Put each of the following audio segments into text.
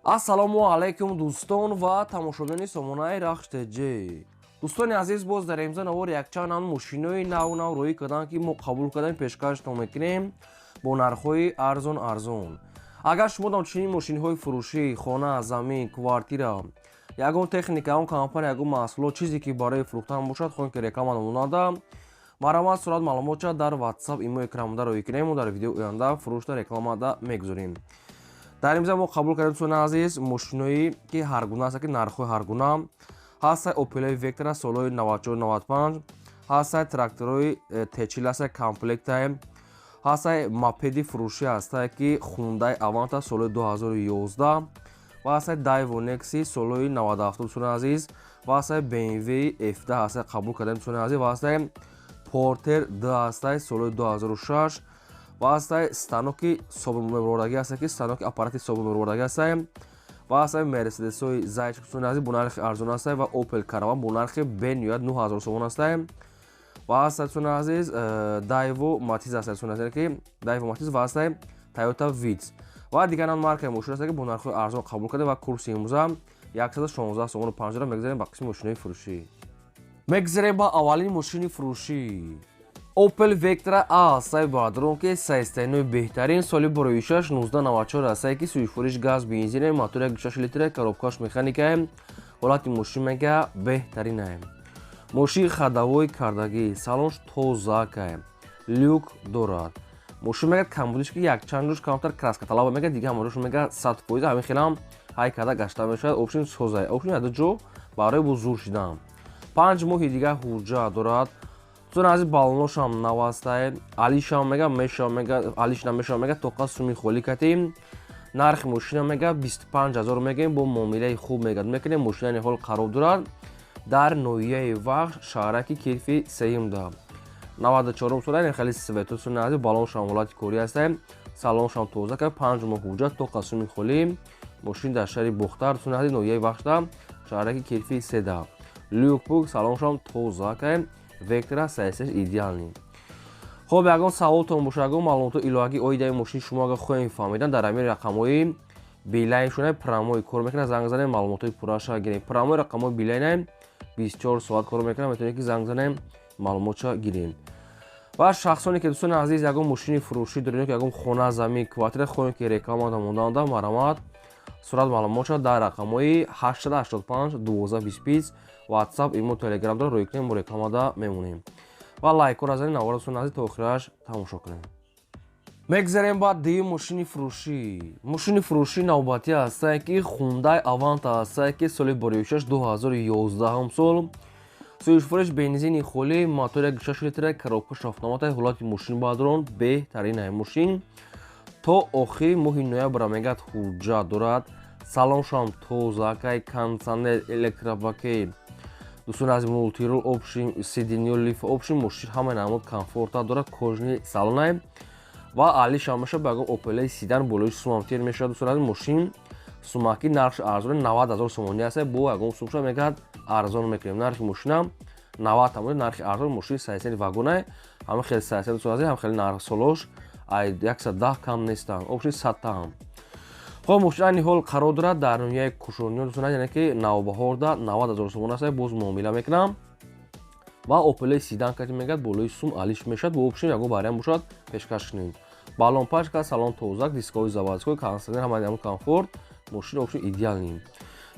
Ассалому алайкум, дӯстон ва тамошобинони сомонаи Рахш ТЖ. Дӯстони азиз, боз дар имза навор якчанд ам мошинои нав нав роҳӣ карданд, ки мо қабул кардем, пешкаштон мекунем бо нархҳои арзон арзон. Агар шумо дам чунин мошинҳои фурӯшӣ, хона, замин, квартира, ягон техника, ягон компания, ягон маҳсулот, чизе ки барои фурӯхтан бошад, хоҳем ки реклама намонада, марҳамат, сурат маълумотша дар WhatsApp, имо, экранмода роҳӣ кунем. Мо дар видеои оянда фурӯшта рекламада мегузорем. Дар имза мо қабул кардем, дӯстони азиз, мошиное ки ҳаргуна аст, ки нархҳои ҳаргуна ҳастай. Опелои Вектра солҳои 94, 95 ҳастай, тракторҳои Т40 ҳастай, комплектай ҳастай, мопеди фурӯшӣ ҳастай, ки Хундай Аванта солҳои 2011 ва ҳастай, Дайво Некси солҳои 97, дӯстони азиз, ва ҳастай, BMW F10 ҳастай, қабул кардем, дӯстони азиз, ва ҳастай, Портер Д ҳастай солҳои 2006 ва ҳастай, станоки собунмебурдагӣ ҳастай, ки станоки аппарати собунмебурдагӣ ҳастай, ва ҳастай, Мерседесҳои Зайчик, дӯстони азиз, бо нархи арзон ҳастай ва Опел Караван бо нархи бениҳоят 9000 сомон ҳастай ва ҳастай, дӯстони азиз, Дайво Матиз ҳастай, дӯстони азиз, ки Дайво Матиз ва ҳастай, Тойота Витс ва дигар ам маркаи мошин ҳастай, ки бо нархҳои арзон қабул карда ва курси имрӯза 116 сомону 50. Мегзарем ба қисми мошинои фурӯшӣ. Мегзарем ба аввалин мошини фурӯшӣ. Opel Vectra A ҳастай, бародарон, ки состояние беҳтарин, соли бароишаш 1994 ҳастай, ки сӯзишвориш газ, бензине, мотор 1,6 литре, коробкаш механикае. Ҳолати мошин мега беҳтаринае. Мошин ходовой кардагӣ, салонш тозакае, люк дорад. Мошин мега камбудиш ки якчанд рӯз камтар краска талаба мега, дига ҳамаҷош мега 100%. Ҳамин хелам ҳай карда гашта мешавад. Общем, созае, общем, яда ҷо барои бузург шидан. 5 моҳи дига ҳуҷҷат дорад. Дӯстони азиз, баллоношам нав ҳастай, алишам мега мешава, мега алиш намешава, мега тоқа суми холӣ катем. Нархи мошина мега 25 000 мегӯем, бо муомилаи хуб мега мекунем. Мошинани ҳол қарор дорад дар ноҳияи Вахш, шаҳраки Кирфи сеюмда, 94-ум сола, хеле светло. Дӯстони азиз, баллоншам ҳолати корӣ ҳастай, салоншам тоза кард, 5 моҳ ҳуҷҷат, тоқа суми холӣ. Мошин дар шаҳри Бохтар, дӯстони азиз, ноҳияи Вахшда, шаҳраки Кирфи седа. Люк-пук, салоншам тоза кард. Вектра состояние идеальный. Хоб, ягон саволтон боша, ягон маълумоти иловагӣ оиди ин мошини шумо агар хоҳем фаҳмидан, дар ҳамин рақамҳои Билайн шуна прямой кор мекунад, занг занем, маълумотҳои пурраша гирем. Прямой рақамҳои Билайна 24 соат кор мекунад, метавонед ки занг занем, маълумотша гирем. Ва шахсоне ки, дӯстони азиз, ягон мошини фурӯшӣ доред, ки ягон хона, замин, квартира хоҳем ки реклама мондаанда, марҳамат, сурат маълумотша дар рақамҳои 885 12 20 WhatsApp, имо, Telegram дора, рӯй кунем, мо рекламада мемонем. Ва лайкҳоро занед, навора, дӯстони азиз, то охираш тамошо кунем. Мегзарем ба дуюм мошини фурӯшӣ. Мошини фурӯшӣ навбатӣ ҳастае, ки Хундай Аванта ҳастае, ки соли боришаш 2011 сол, сӯзишвориш бензини холӣ, мотор 1,6 литра, коробкаш автомата. Ҳолати мошин, бародарон, беҳтаринае. Мошин то охири моҳи ноябра мегӯяд ҳуҷҷат дорад. Салоншам тозакай, кондитсионер, электропакет, дӯстони азиз, мультирул, общем, сиденьё лиф, общем, мошин ҳамаи намуд комфорта дорад, кожаный салонай ва алишам мешавад ба ягон Опелаи седан, болои сумам тир мешавад. Дӯстони азиз, мошин сумаки нархш арзони 90 000 сомонӣ аст, бо ягон сумша мегӯяд арзон мекунем. Нархи мошинам 90 тамони, нархи арзон. Мошини состояние вагонай, ҳама хеле состояние, дӯстони азиз, ҳам хеле нарх солош ай 110 кам нестанд, общем, 100-та ҳам. Хоб, мошин айни ҳол қарор дорад дар ноҳияи Кушониён, дӯстони азиз, яъне ки Навбаҳорда, 90 000 сомон аст, боз муомила мекунам. Ва Опелаи седан кати мегӯяд болои сум алиш мешавад, бо общем, ягон вариант бошад, пешкаш кунем. Баллон пачка, салон тозак, дискови заводской, кондитсионер, ҳамаи намуд комфорт, мошин, общем, идеальный.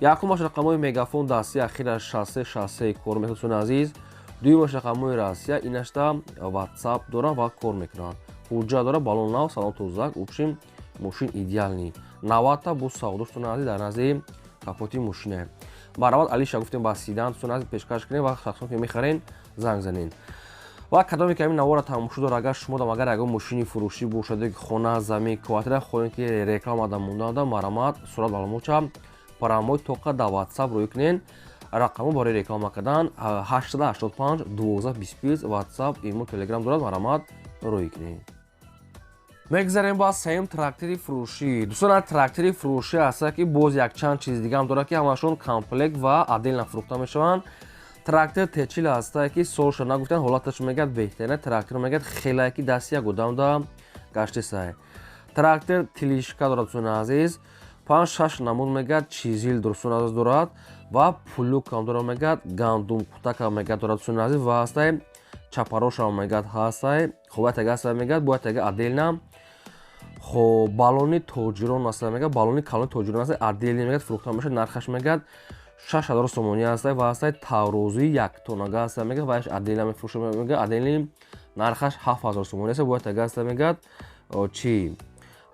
Якумаш рақамҳои Мегафон дастӣ, ахираш 63 63 кор мекунад, дӯстони азиз. Дуюмаш рақамҳои Россия, инашта WhatsApp дорад ва кор мекунад. Ҳуҷҷат дорад, баллон нав, салон тозак, общем, мошин идеальный. 90-та бо савдо, дӯстони азиз, дар назди капоти мошине. Баравад алиша гуфтем ба седан, дӯстони азиз, пешкаш кунем ва шахсон ки мехарен, занг занен. Ва кадоме ки ҳамин навора тамошо дор, агар шумо дам агар ягон мошини фурӯшӣ бошад, ки хона, замин, квартира хоҳем ки реклама да мондаанда, марҳамат, сурат маълумотша прямой тоқа дар WhatsApp рӯй кунен. Рақамҳо барои реклама кардан 885 12 25, WhatsApp, имо, Telegram дорад, марҳамат, рӯй кунед. Мегзарем ба сеюм трактори фурӯшӣ. Дӯстон, трактори фурӯшӣ ҳаста, ки боз якчанд чиз дигаам дорад, ки ҳамашон комплект ва отдельно фурӯхта мешаванд. Трактор Т40 ҳаста, ки солша нагуфтан, ҳолаташ мегӯяд беҳтарина. Трактор мегӯяд хелае ки дасти як одамда гаштесай. Трактор тележка дорад, дӯстони азиз. 5-6 намуд мегӯяд чизил дӯстони азиз дорад ва плугам дорад мегӯяд, гандум кутакам мегӯяд дорад дӯстони азиз ва ҳастай чапарошам мегӯяд ҳастай. Хоб ятага ҳастай мегӯяд, бояд тага отдельно. Хоб баллони тоҷирон ҳастай мегӯяд, баллони калони тоҷирон ҳастай, отдельно мегӯяд фурӯхта мешавад, нархаш мегӯяд 6000 сомонӣ ҳастай ва ҳастай тарозуи яктонага ҳастай мегӯяд ва отдельно мефурӯшад мегӯяд, отдельно нархаш 7000 сомонӣ ҳастай. Бояд тага ҳастай мегӯяд чи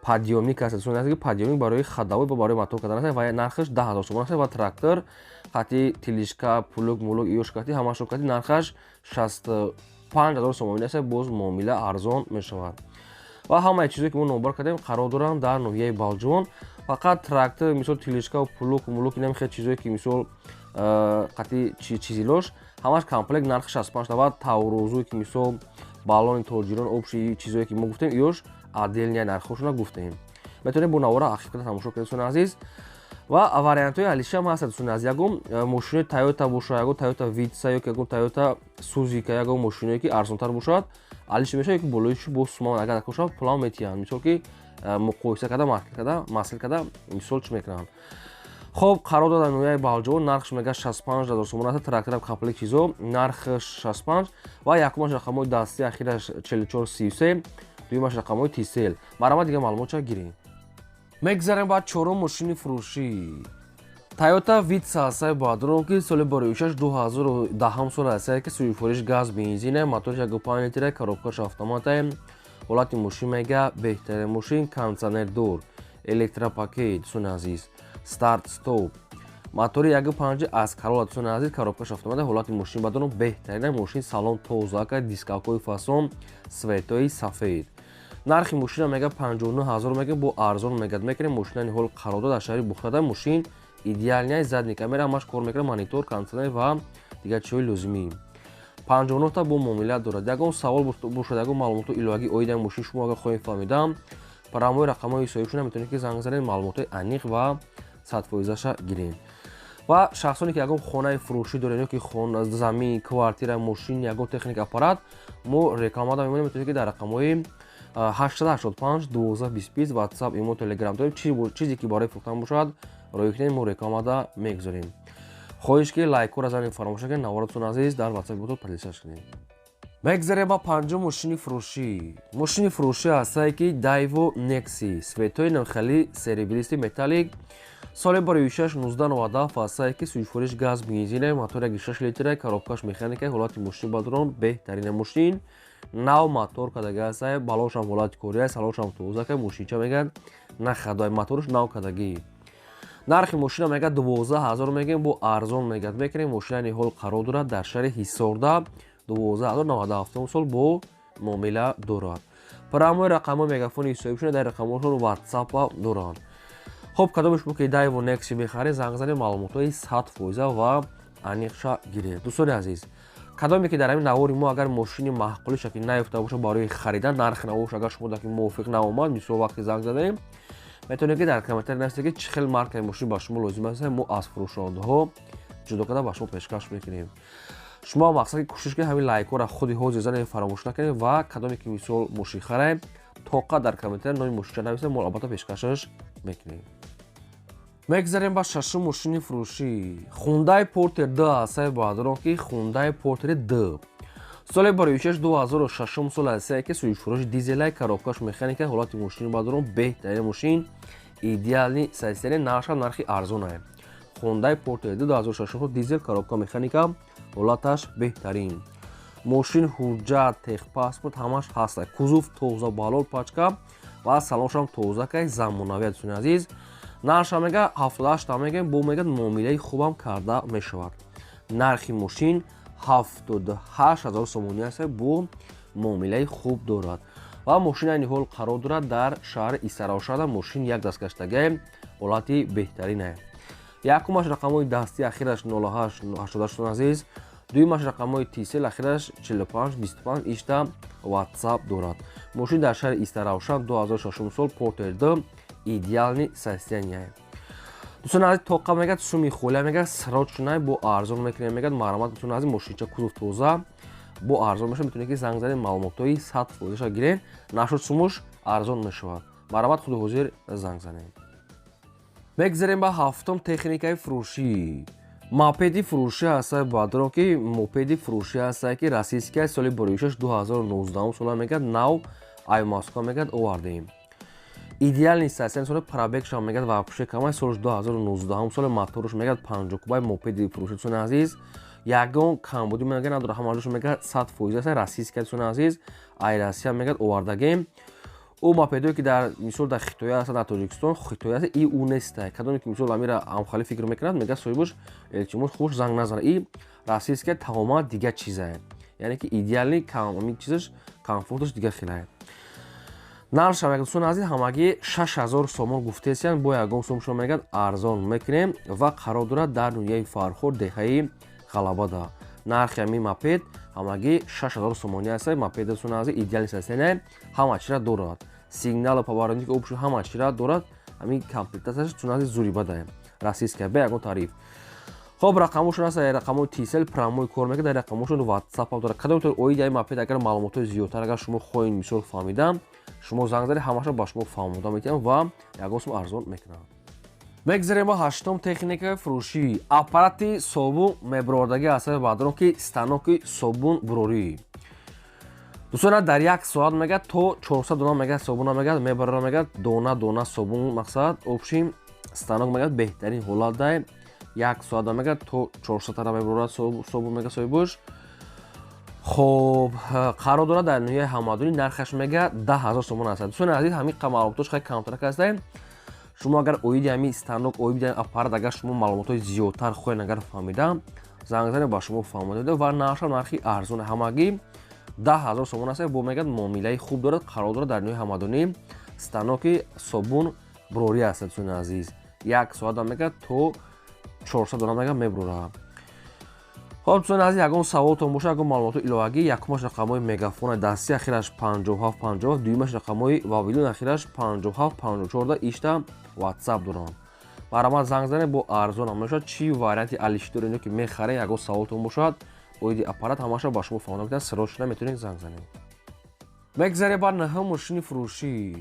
подъёмник ҳаст дӯстони азиз, ки подъёмник барои ходовой ва барои мотор кардан ҳаст ва нархаш 10000 сомон ҳаст ва трактор қати тележка, плуг мулуг иёш қати ҳамашон қати нархаш 65000 сомонӣ аст, боз муомила арзон мешавад. Ва ҳамаи чизое ки мо номбар кардем қарор доранд дар ноҳияи Балҷувон. Фақат трактор, мисол тележка, плуг мулуг, инам хел чизое ки мисол қати чизилош ҳамаш комплект нархи 65 ва тарозуе ки мисол баллони тоҷирон, общий чизое ки мо гуфтем, иёш отдельно нархҳошона гуфтем. Метавонед бо навора ахир карда тамошо кунед, дӯстони азиз. Ва вариантҳои алишам ҳаст, дӯстони азиз. Ягон мошинои Тойота бошад, ягон Тойота Витса ёки ягон Тойота Сузука, ягон мошиное ки арзонтар бошад, алиш мешавад, ёки болои бо сума агар бошад, пулам метиҳанд. Мисол ки муқоиса карда, маркет карда, маслиҳат карда, мисол чӣ мекунанд. Хоб қарор дод дар ноҳияи Балҷувон, нархш мегӯяд 65 000 сомон аст, тракторам комплект чизо нархш 65 ва якумаш рақамҳои дастӣ ахираш 4433, дуюмаш рақамҳои Тисел. Марҳамат, дигар маълумотча гирем. Мегзарем ба чорум мошини фурӯшӣ. Тойота Витса ҳастаи баъдрон, ки соли бароишаш 2010 сол ҳастае, ки сӯзишвориш газ бензина, моториш 1,5 литра, коробкаш автоматае. Ҳолати мошин мега беҳтарин мошин, кондиционер дур, электропакет, дӯстони азиз, старт стоп, мотори 1,5 аз Карола, дӯстони азиз, коробкаш автомат. Ҳолати мошин бадорам беҳтарина мошин, салон тоза, дисковкои фасон, светои сафед. Нархи мошина мега 59 ҳазор мега, бо арзон мегад мекунем. Мошина ҳол қарор дод дар шаҳри Бухтада. Мошин идеальный, задний камера ҳамаш кор мекунад, монитор, кондиционер ва дигар чизҳои лозимӣ. 59 та бо муомилат дорад. Ягон савол бошад, ягон маълумоту иловагӣ оиди мошин шумо агар хоҳем фаҳмидам, прямой рақамҳои соҳибшона метавонед ки занг занед, маълумотҳои аниқ ва садфоизаша гиред. Ва шахсоне ки ягон хонаи фурӯшӣ доред ё ки замин, квартира, мошин, ягон техника, аппарат, мо рекламада мемонем, метавонед ки дар рақамҳои 885 12 20 WhatsApp, имо, Telegram дорем. Чизе ки барои фурӯхтан бошад, роҳӣ кунед, мо рекламада мегузорем. Хоҳиш ки лайкҳоро занед, фаромӯш накунед, наворатон азиз дар WhatsApp ботон поделиться кунед. Мегзарем ба панҷум мошини фурӯшӣ. Мошини фурӯшӣ ҳастае ки Дайво Некси, светои навхали серебристый металлик, соли бароишаш 1997 ҳастае, ки сӯзишвориш газ бензина, мотор 1,6 литра, коробкаш механика. Ҳолати мошин бадрон беҳтарина мошин, нав мотор кардага ҳастае, баллоншам ҳолати кория, салоншам тоза ка, мошинча мегӯяд нахадой, моторш нав кардагӣ. Нархи мошина мегӯяд 12 000 мегӯем, бо арзон мегӯяд мекунем. Мошина ҳол қарор дорад дар шаҳри Ҳисорда, 12 000, 97 сол, бо муомила дорад. Прямой рақамҳои мегафони ҳисобишона дар рақамҳошон ватсапа доранд. Хоб, кадоми шумо ки Дайво Некси мехаред, занг занед, маълумотҳои 100% ва аниқша гиред. Дӯстони азиз, кадоме ки дар ҳамин навори мо агар мошини маъқулиша ки наёфта бошад барои харидан, нархи навош агар шумо даки мувофиқ наомад, мисол вақте занг задаем, метавонед ки дар комментарий нависед ки чӣ хел маркаи мошин ба шумо лозим аст, мо аз фурӯшондаҳо ҷудо карда ба шумо пешкаш мекунем. Шумо мақсад ки кӯшиш кунед, ҳамин лайкҳоро худи ҳозир занед, фаромӯш накунед ва кадоме ки мисол мошин хараем, тоқа дар комментарий номи мошинча нависед, мо албатта пешкашаш мекунем. Мегзарем ба шашум мошини фурӯшӣ. Хундай Портер Д ҳастаи баъдрон, ки Хундай Портери Д, соли бароишаш 2006 сол ҳастае, ки сӯзишвориши дизелай, коробкаш механика. Ҳолати мошини баъдрон беҳтарин мошин, идеальный состояние, нархам нархи арзонае. Хундай Портер Д 2006, дизел, коробка механика, ҳолаташ беҳтарин мошин, ҳуҷҷат, техпаспорт ҳамаш ҳаста, кузов тоза, балон пачка ва салоншам тоза кай, замонавия. Дӯстони азиз, нархша мега 78 мегӯем, бо мега муомилаи хубам карда мешавад. Нархи мошин 78 000 сомонӣ аст, бо муомилаи хуб дорад ва мошин айни ҳол қарор дорад дар шаҳри Истаравшана. Мошин як дастгаштагае, ҳолати беҳтаринае. Якумаш рақамҳои дастӣ ахираш 0888, азиз, дуюмаш рақамҳои Тисел ахираш 4525, ишта WhatsApp дорад. Мошин дар шаҳри Истаравшан, 2006 сол, Портер Д, идеальный состояние. Дӯстони азиз, тоқа мегӯяд суми холия мегӯяд срочно бо арзон мекунем мегӯяд. Марҳамат, дӯстони азиз, мошинча кузов тоза, бо арзон мешавад. Метавонед ки занг занед, маълумотҳои 100%-аша гиред, нашуд сумуш арзон мешавад. Марҳамат, худи ҳозир занг занед. Мегзарем ба ҳафтум техникаи фурӯшӣ. Мопеди фурӯшӣ ҳастад, баъдро ки мопеди фурӯшӣ ҳастад, ки российская, соли буришаш 2019 сола мегӯяд, нав ай Москва мегӯяд овардем. Идеальный состояние, соли пробегшам мегӯяд вообще камай, солш 2019 соли, моторш мегӯяд 50 кубай. Мопеди фурӯшӣ, дӯстони азиз, ягон камбудӣ мегӯяд надорад, ҳамаҷош мегӯяд 100% аст. Российская, дӯстони азиз, ай Россия мегӯяд овардагем. Ӯ мопедое, ки дар мисол дар Хитоя ҳастад, дар Тоҷикистон хитоя аст, и ӯ нестай. Кадоме ки мисол амира амхалӣ фикр мекунад, мегӯяд соҳибаш, илтимос, хуш занг назанад. И российская тамоман дигар чизае, яъне ки идеальный ами чизаш, комфорташ дигар хелае. Нархша мегӯяд, дӯстони азиз, ҳамагӣ 6000 сомон гуфтесиян, бо ягон сум шумо мегӯяд арзон мекунем ва қарор дорад дар ноҳияи Фархор, деҳаи Ғалабада. Нархи ҳамин мопед ҳамагӣ 6000 сомонӣ аст. Мопед, дӯстони азиз, идеальный состояние, ҳама чира дорад, сигнал, поворотник, обшо ҳама чира дорад. Ҳамин комплектацияш, дӯстони азиз, зури бадае, российская, бе ягон тариф. Хоб, рақамошон аст, рақамои Тисел прямой кор мекунад, дар рақамошон Ватсап ҳам дорад. Кадом оиди ҳамин мопед агар маълумотҳои зиёдтар агар шумо хоҳед мисол фаҳмидан, шумо занг занед, ҳамаша ба шумо фаҳмода метиҳам ва ягон сум арзон мекунам. Мегзарем ба ҳаштум техникаи фурӯшӣ. Аппарати собун мебурордагӣ ҳастад, баъдрон ки станоки собун бурорӣ, дӯстона. Дар як соат мегӯяд то 400 дона мегӯяд собуна мегӯяд мебарора, мегӯяд дона дона собун. Мақсад, общем, станок мегӯяд беҳтарин ҳолат дай, як соата мегӯяд то 400 тара мебурорад собун, мегӯяд соҳибош. Хоб, қарор дорад дар ноҳияи Ҳамадонӣ, нархаш мегӯяд 10 000 сомон аст. Дӯстони азиз, ҳамин маълумотош хеле камтарак ҳастем. Шумо агар оиди ҳамин станок, оиди аппарат агар шумо маълумотҳои зиёдтар хоҳед агар фаҳмида, занг занед, ба шумо фаҳмода. Ва нархшам нархи арзон, ҳамагӣ 10 000 сомон аст. Бо мегӯяд муомилаи хуб дорад, қарор дорад дар ноҳияи Ҳамадонӣ, станоки собун бурорӣ аст, дӯстони азиз. Як соата мегӯяд то 400 дона мегӯяд мебурорад. Хоб, дӯстони азиз, ягон саволтон бошад, ягон маълумоти иловагӣ, якумаш рақамҳои Мегафона дастӣ, ахираш 57 57, дуюмаш рақамҳои Вавилон, ахираш 57 54 ишта Ватсап доранд. Марҳамат, занг занед, бо арзон ҳам мешавад. Чӣ варианти алиши доред ё ки мехаред, ягон саволтон бошад оиди аппарат, ҳамаша ба шумо фаҳмода метавонад. Срочно метавонед занг занед. Мегзарем ба наҳум мошини фурӯшӣ.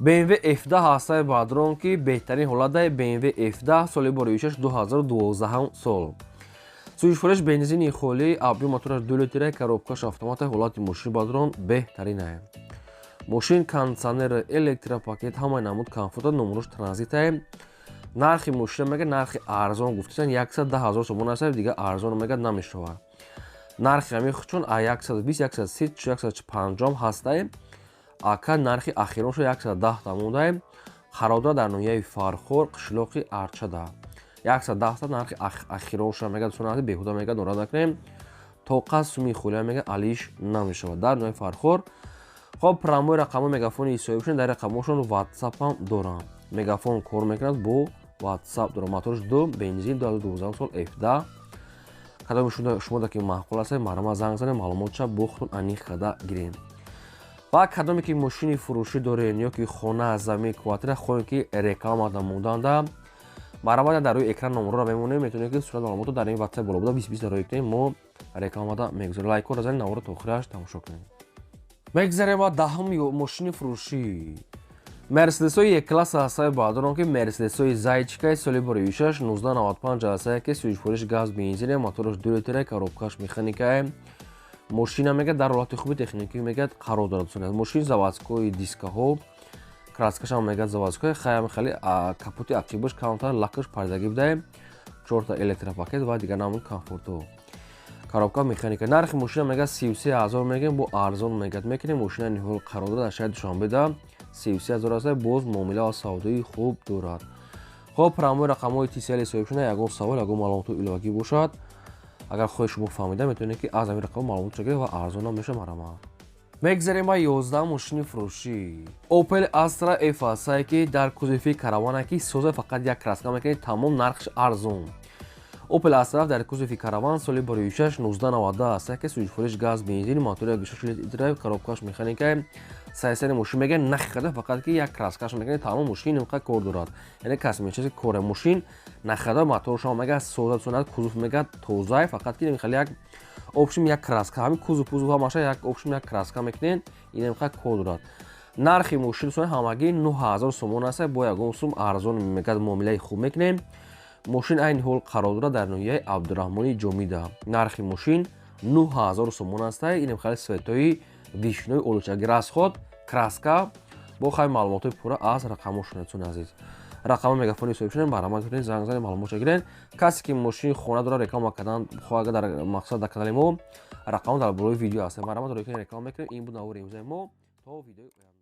BMW F10 ҳастаи, баъдрон ки беҳтарин ҳолатдаи BMW F10, соли боришаш 2012 сол, сӯзишвориш бензини холӣ, объём мотораш 2 литра, коробкаш автомата. Ҳолати мошин, баъдрон, беҳтаринае. Мошин кондитсионер, электропакет, ҳамаи намуд комфорта, номерош транзитае. Нархи мошина мега нархи арзон гуфтасан 110 000 сомон аст, дига арзон мега намешавад. Нархи ҳамин чун 120, 130, 150 ҳастае, ака нархи ахироншо 110 тамондае. Қарор дорад дар ноҳияи Фархор, қишлоқи Арчада. 110 нархи ахиронша мега, дӯстони азиз, беҳуда мега норад накунем, тоқа суми хулия мега алиш намешавад дар ноҳияи Фархор. Хоб, прямой рақамҳои Мегафони соҳибшон, дар рақамҳошон Ватсапам дорам, Мегафон кор мекунад, бо Ватсап дорам. Моторш ду, бензин, 2012 сол, F10. Кадоми шумо ки маъқул аст, марҳамат, занг занед, маълумотша бо худтон аниқ карда гирем. Ва кадоме ки мошини фурӯшӣ дорен ё ки хона, замин, квартира хоҳем ки рекламада монданда, марҳамат, дар рӯи экран номерро мемонем, метавонед ки сурат маълумотро дар ин Ватсап боло буда 20 20 роӣ кунем, мо рекламада мегузорем. Лайкҳоро занед, наворро то охираш тамошо кунем. Мегзарем ба даҳум мошини фурӯшӣ. Мерседесҳои Е-класс ҳастаи, баъдорон ки Мерседесҳои Зайчикаи, соли боришаш 1995 ҳастае, ки сӯзишвориш газ, бензине, мотораш 2 литра, коробкаш механикае. Мошина мегӯяд дар ҳолати хуби техникӣ мегӯяд қарор дорад. Дӯстони, мошин заводской дискаҳо, краскашам мегӯяд заводской, хаям хеле капоти ақибаш камтар лакаш пардагӣ будае, чорта электропакет ва дигар намуд комфортҳо, коробка механика. Нархи мошина мегӯяд 33 000 мегӯем, бо арзон мегӯяд мекунем. Мошина ниҳол қарор дорад дар шаҳри Душанбеда, 33 000 аст, боз муомила ва савдои хуб дорад. Хоб, прямой рақамҳои Тисели соҳибшуда, ягон савол, ягон маълумоти иловагӣ бошад, агар хоҳед шумо фаҳмида, метавонед ки аз ҳамин рақам маълумотро гиред ва арзонам мешавад. Марҳамат. Мегзарем ба 11 мошини фурӯшӣ. Opel Astra F ҳастае, ки дар кузови каравана, ки соза, фақат як краска мекунед, тамом, нархш арзон. Opel Astra дар кузови караван, соли боришаш 1990 ҳастае, ки сӯзишвориш газ, бензин, мотори 6 литра, коробкаш механика. Сайсари мошин мегӯяд нахарда, фақат ки як краскаш мекунед, тамом, мошин инқадр кор дорад, яъне косметический коре. Мошин нахарда, моторшам мегӯяд соза сунат, кузов мегӯяд тозае, фақат ки хеле як общем як краска, ҳамин кузов пузов ҳамаша як общем як краска мекунед, ин инқадр кор дорад. Нархи мошин, дӯстони, ҳамагӣ 9000 сомон аст. Бо ягон сум арзон мегад, муомилаи хуб мекунем. Мошин айни ҳол қарор дорад дар ноҳияи Абдураҳмони Ҷомида. Нархи мошин 9000 сомон аст. Инем хеле цветои вишнои олучаги, расход краска. Бо хай маълумотҳои пурра аз рақамҳо, дӯстони азиз. Рақами мегафони соҳиб шудем, барамад кунед, занг занед, маълумотша гиред. Касе ки мошини хона дора, реклама кардан хоҳад, дар мақсад дар канали мо рақамҳо дар болои видео ҳастанд, марҳамат, рӯи реклама мекунем. Ин буд навори имрӯзаи мо. То видеои оянда.